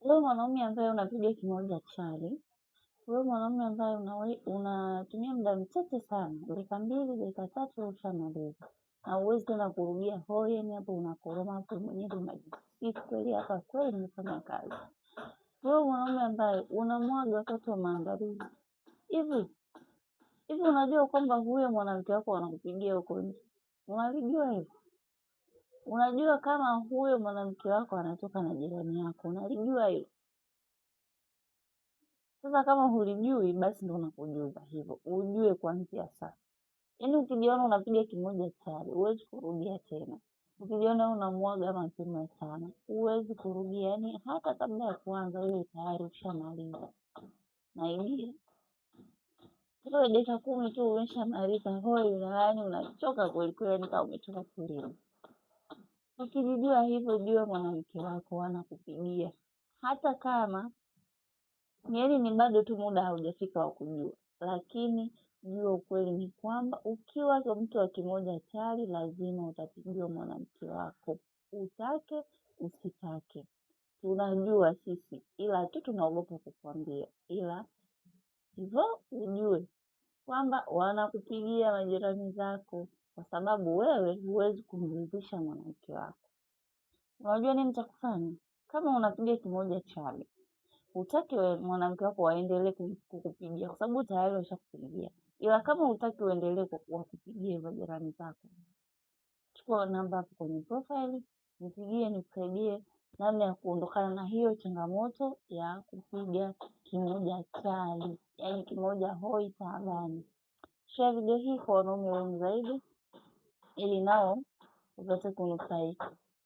Wewe mwanaume ambaye unapiga kimoja chali, wewe mwanaume ambaye unatumia muda mchache sana, dakika 2, dakika 3 ushamaliza na huwezi tena kurudia hoi, yani hapo unakoroma hapo mwenyewe unajisifu kweli, hapa kweli nimefanya kazi. Wewe mwanaume ambaye unamwaga wakati wa maandalizi hivi hivi, unajua kwamba huyo mwanamke wako anakupigia huko nje? Unalijua hivyo? Unajua kama huyo mwanamke wako anatoka na jirani yako? Unalijua hilo? Sasa kama hulijui, basi ndo nakujuza hivyo, ujue kuanzia sasa. Yaani ukijiona unapiga kimoja chali, huwezi kurudia tena. Ukijiona unamwaga mapema sana, huwezi kurudia. Yaani hata kabla ya kuanza wewe tayari ushamaliza. Naibia wewe dakika 10 tu umeshamaliza, hoi, yaani unachoka kwelikweli, yaani kama umetoka kulima. Ukijijua hivyo, jua mwanamke wako anakupigia, hata kama yaani ni bado tu muda haujafika wa kujua, lakini jua ukweli ni kwamba ukiwa mtu wa kimoja chali, lazima utapigiwa mwanamke wako, utake usitake. Tunajua sisi, ila tu tunaogopa kukwambia, ila hivyo ujue kwamba wanakupigia majirani zako, kwa sababu wewe huwezi kumridhisha mwanamke wako. Unajua nini cha kufanya? Kama unapiga kimoja chali, hutaki mwanamke wako waendelee kukupigia kwa sababu tayari washakupigia, ila kama hutaki uendelee wakupigie majirani zako, chukua namba hapo kwenye profile, nipigie nikusaidie namna ya kuondokana na hiyo changamoto ya kupiga kimoja chali, yaani kimoja hoi taabani. Share video hii kwa wanaume wengi zaidi, ili nao wapate kunufaika.